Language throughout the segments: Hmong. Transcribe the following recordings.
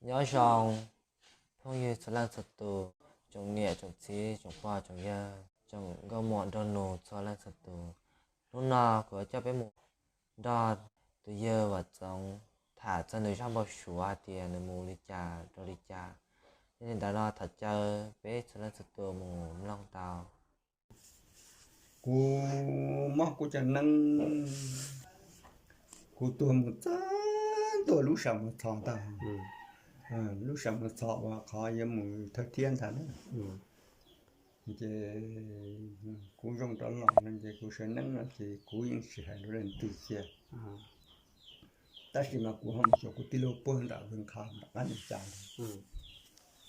Nyob zoo phooj ywg txhua leej txhua tus, tsoom niam tsoom txiv tsoom pog tsoom yawg tsoom nkauj muam nraug nus txhua leej txhua tus. Hnub no kuv yuav coj peb mus nrog tus yawg Vam Txoov tham txog nws zaj npau suav hais tias nws mus li cas rau li cas. Yog li ntawd no thov caw peb txhua leej txhua tus mus mloog tau. Kuv mob kuv cov neeb, kuv tuag mus txog ntua lub sam mus txhos ntag. Lub sam mus txhos uas qhov yuav mus thawj thiab ntag na. Ces kuv zoo rov los no ces kuv sawv neeb no ces kuv yeej tsis hais lus leej twg kiag. Tab sis mas kuv ho mus xyuas kuv tij laug puag nram Vwj Qha nram qab Nees Cas ntag.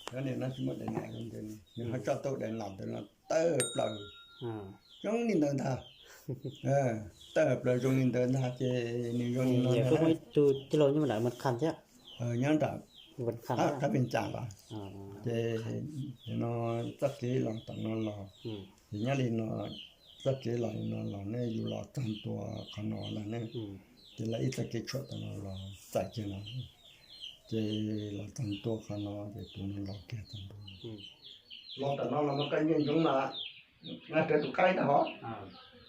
Cov niag no tsis muaj daim nam zoo li, nws ho tso tau daim nam ntawd no tawg plaws zoo li ntawd ntag. Tawg plaws zoo li ntawd ntag ces nws zoo li no. Ib tug tij laug nyob nram Vwj Qha thiab, nyob nram qab Nees Cas los. Ces no txoj kev los tom no los, ces nyob li no txoj kev los li no los ne yus los txog ntua qhov no ntag ne. Ces lawv ib txoj kev tshuam tom no los txais kiag no, ces los txog ntua qhov no ces tus no los kiag txog ntua. Los tom no los mas koj nce ntsoov mas nqa rawv tus qaib ntag hov.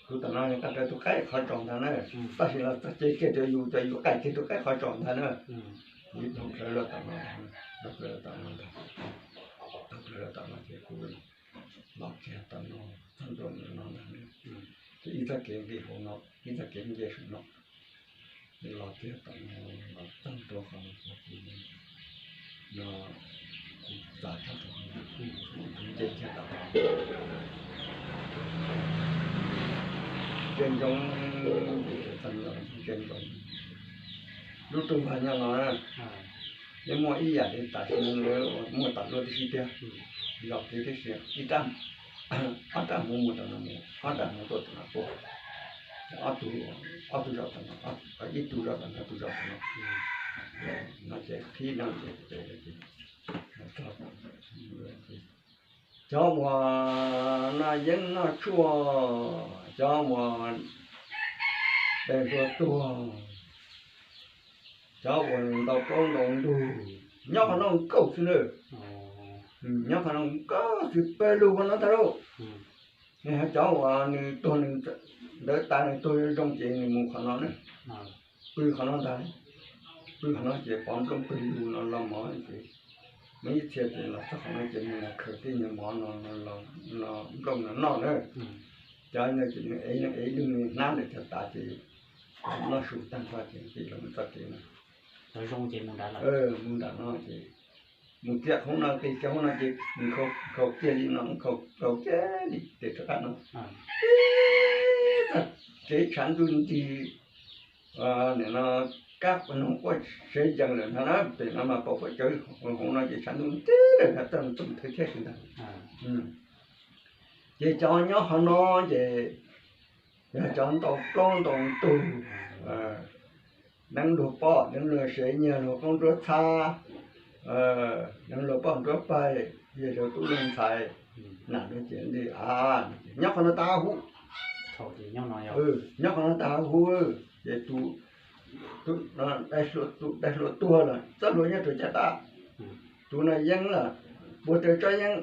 Tus tom no nqa rawv tus qaib qhov tsaus ntag na. Tab sis los txog ces kiag rau yus, ces yus qaij kiag tus qaib qhov tsaus ntag na. Ib tug plawv los tom no, ib tug plawv los tom no ntag, ib tug plawv los tom no ces kuv los kiag tom no txog ntua no ntag na. Ces ib txoj kev nqis hauv no, ib txoj kev nce saum no. Los kiag tom no los txog ntua qhov no, kuv txav tshaj tau, kuv nce kiag tom no. Nce ntsoov, txog no nce ntsoov. Lub rooj vag nyob no, nws muaj ib yam li tam sim no lawv muaj tas luaj tib si tiag. Zos kev tib si, ib rab, ob rab hmuv mus tom no mus, ob rab hmuv tuaj tom no tuaj. Ob tug, ob tug zos tom no, ib tug zos tom no, ib tug zos tom no. No ces qhib no ces, cov uas noj yeeb noj tshuaj, cov uas dej hlua tuag, cov uas ntaus plaub ntaus ntug, nyob qhov no nkauj xwb na. Nyob qhov no nkauj xwb pawg lug qhov no tag lauj. Cov uas nws tuag nws ntawd tas nws tuag zoo ces nws mus qhov no ne. Pw qhov no ntag, pw qhov no ces pov nplooj pw lug no los mov ces, muaj ib txhia ces los txog qhov no ces nws los khaws tej nyuag mov no, nplooj no noj na. Cov no ces nws ev, nws ev ib lub nws hnab ntawm cov tav ces noj su tag nrho ces nqis los txoj kev no. Mus nram no ces mus kiag hauv no, kiag hauv no ces nkhaus kiag li no, nkhaus kiag li tes rov qab no. Txog kev tshav ntuj nti, nim no kab noog quaj sev yees lawm ntag na, pem no mas pom huab cawv hauv no ces tshav ntuj nti lawm ntag, txawj mus thawj thiab si ntag. Ces cov nyob qhov no ces yog cov ntaus plaub ntaus ntug, deev luag poj deev luag sev, nyiag luag qoob nruab txhab, deev luag poj nruab pawg, yog luag tub luag ntxhais, nam luag ces li a, nyob qhov no tag huv. Nyob qhov no tag huv, ces tus, tus dais hluas tuag lawm txoj hlua nyob rau caj dab, tus noj yeeb lawm npua raws tsob yeeb,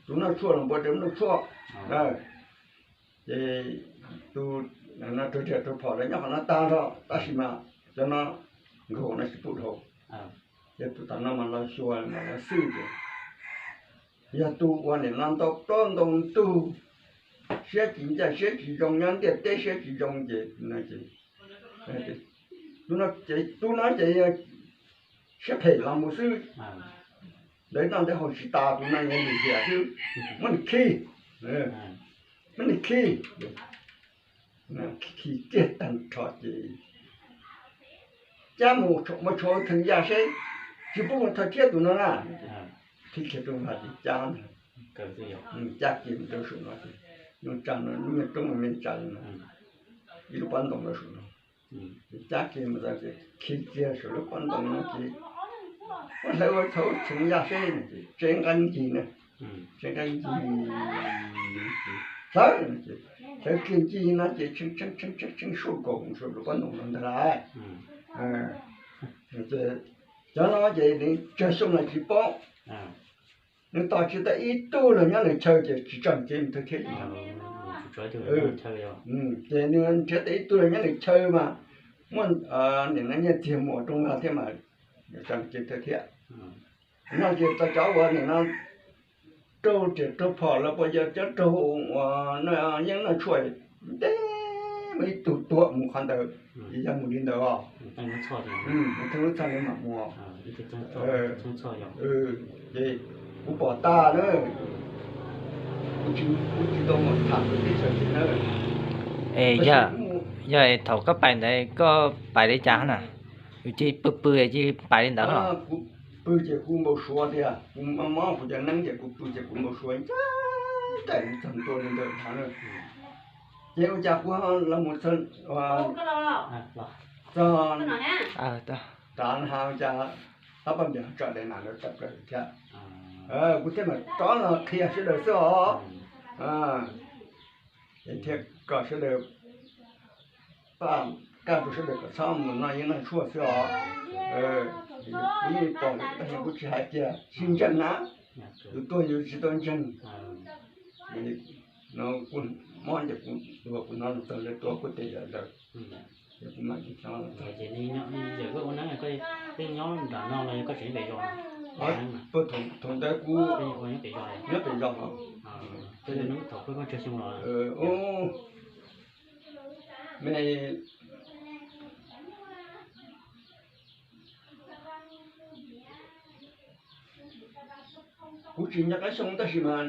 tus noj tshuaj los npua raws noj tshuaj. Ces tus no rau riam rau phom lawv nyob qhov no tag nrho, tab sis mas cov no nkaug no tsis pub dhau. Ces tus tom no mas los xyuas mas los xwb ces yog tus ua nim no ntau plaub ntau ntug, siab tsis ncaj siab tsis zoo, nyob ntiaj teb siab tsis zoo ces no ces, tus no ces yog siab phem los mus xwb. Ntawd noj ntawd haus tsis tas, tus no yog lim hiam xwb, muab nws khi, muab nws khi, khi kiag tag nrho ces cab mus ua tshauv theej yaj seb, tsis pub mus thawj thiab tus no na. Khi kiag rooj vag ces cab ntag, cab kiag mus rau saum no ces, nyooj tsa no lub me roob me tsa no, ib lub pob ntoo rau saum no. Ces cab kiag mus txog ces khi kiag saum lub pob ntoo no ces, ua hlawv ua tshauv theej yaj seb no ces tsev nqaij ncig na, tsev nqaij ncig, hlawv, hlawv kiag ncig no ces tshee tshee tshee suaj nkaus saum lub pob ntoo no ntag lauj. Ces Cov no ces nws tsawg xyoo los tsis paub. Nws tos tsis tau ib tug los nyob nws chaw ces tsis tso kev mus thawj thiab li. Ces nws nrhiav tau ib tug los nyob nws chaw mas muaj nim no nyiaj txiag mus ua rooj vag thiab mas tso kev thawj thiab. No ces tau cov uas nim no raug riam raug phom los puas yog cov raug uas yeeb noj tshuaj, ntev muaj ib tug tuag mus qhov ntawd, ces yog mus li ntawd os. Mus thawj lub txaj li mam mus. Ces kuv pom tag na, kuv tsis, kuv tsis tau mus tham kuv teb chaws tiag na. Es yog, yog thaum koj pais ntawd koj pais li cas na? Yus cia li pw pw cia li pais li ntawd los? Kuv pw ces kuv npau suav tiag, kuv mob kuv cov neeb ces kuv pw ces kuv npau suav ncaj nraim txog ntua li ntawd no. Ces ua cas kuv los mus txog, txog tav na ua cas hab paj npias tso daim nas lawv tawm plaws thiab. Kuv thiaj mam rov los qhia sawv daws xwb os. Ces thiaj kom sawv daws, pab kaj rau sawv daws kom txhob mus noj yeeb noj tshuaj xwb os. Kuv yeej pom lawm tab sis kuv tsis hais kiag, tsis ntseeg na. Yus tuag yus tsis tau ntseeg. No kuv mob ces kuv tuag, kuv hnov lus txog lawv tuag kuv tes yam lawm, ces kuv mam li xyov los txog. Ces nyob, yawm koj ua neeb koj yeej nyob nram no los yog koj tseem nyob pem zos? Thaum ntawd kuv nyob pem zos, nyob pem zos os. Thaum koj tsawg xyoo los? Me, kuv tsis nco qab xyoo tab sis mas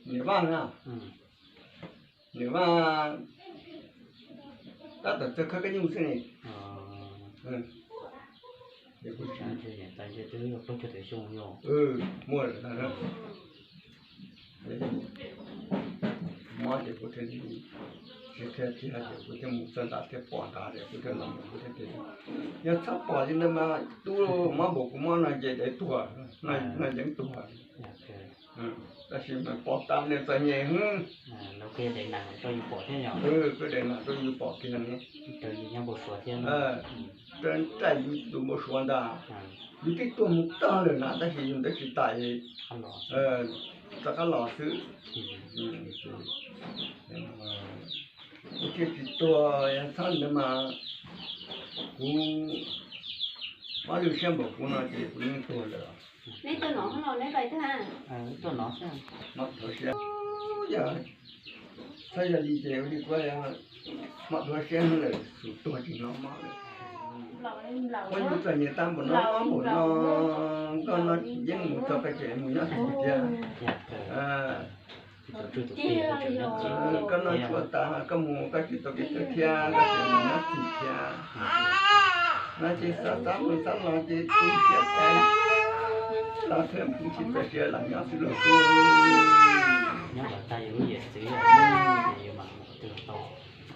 niam Vaj na, niam Vaj tab tom txawj khawb kab nyuj xwb ne. Muaj lawm ntag. Mob ces kuv thiaj li tsis qhia kiag ces kuv thiaj mus txog nrad thiaj pom nrad ces kuv thiaj los mus kuv thiaj tias, yog txhob pom li ntawd mas tub, mob npaum kuv mob no ces dev tuag, no yeej tuag. Tab sis mas pom tag ne txom nyem hwb. Peb dev nas rau yus pom kiag ne. Rau nraim yus tus npau suav ntag. Yus twb tuag mus tag lawm na tab sis yus ntawd tsis tas, rov qab los xwb. Kuv thiaj tsis tuag, yog txhob ntawd mas kuv mob lwj siab npaum kuv no ces kuv yeej tuag lawm. Mob thuav siab, yog txhob yog li ces ua li kuv mob thuav siab lawm, xum tuag tsis hnov mob lawm. Muab yus txom nyem tag npaum no, mob npaum no, koj no yeej mus txog peb ces mus nyob tim thiab. Koj noj tshuaj tas koj mus koj tsis tau kev cai thiab, koj tseem mus nyob tim thiab. No ces xav xav mus xav los ces tu siab tas los thiab, tsis txawj siab los nyob xwb los tu. Nyob los tag yus lub yam txwv,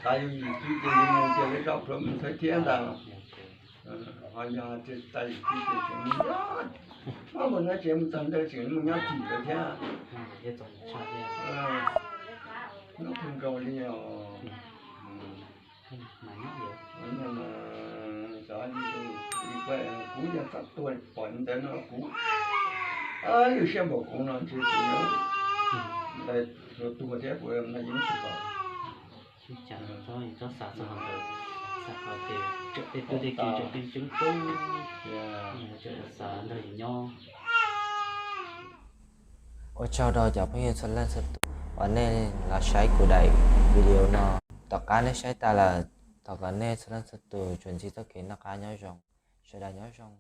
tas yus yim txwv ces yus mus ces lawv zov plhuav mus txhawv thiab ntag. Ho yog tias tas yim txwv ces tseem mus nyob, mob npaum no tseem mus txog ntawd tseem mus nyob tim ntawd thiab. Nyob kawg nkaus li os. Kuv yog txhob tuag pom ntawd no kuv lwj siab npaum kuv no ntshe kuv yuav tuag thiab kuv no yeej tsis tau. Txhob xav txog qhov ntawd, xav qhov tias tej tub tej ki tseem ceeb coob, xav nrog yus nyob. Ua tsaug rau cov phooj ywg txhua leej txhua tus uas nej los saib kuv daim video no. Tom qab nej saib tas lawm, thov kom nej txhua leej txhua tus tsuas ntsib txoj kev noj qab nyob zoo. Sawv daws nyob zoo.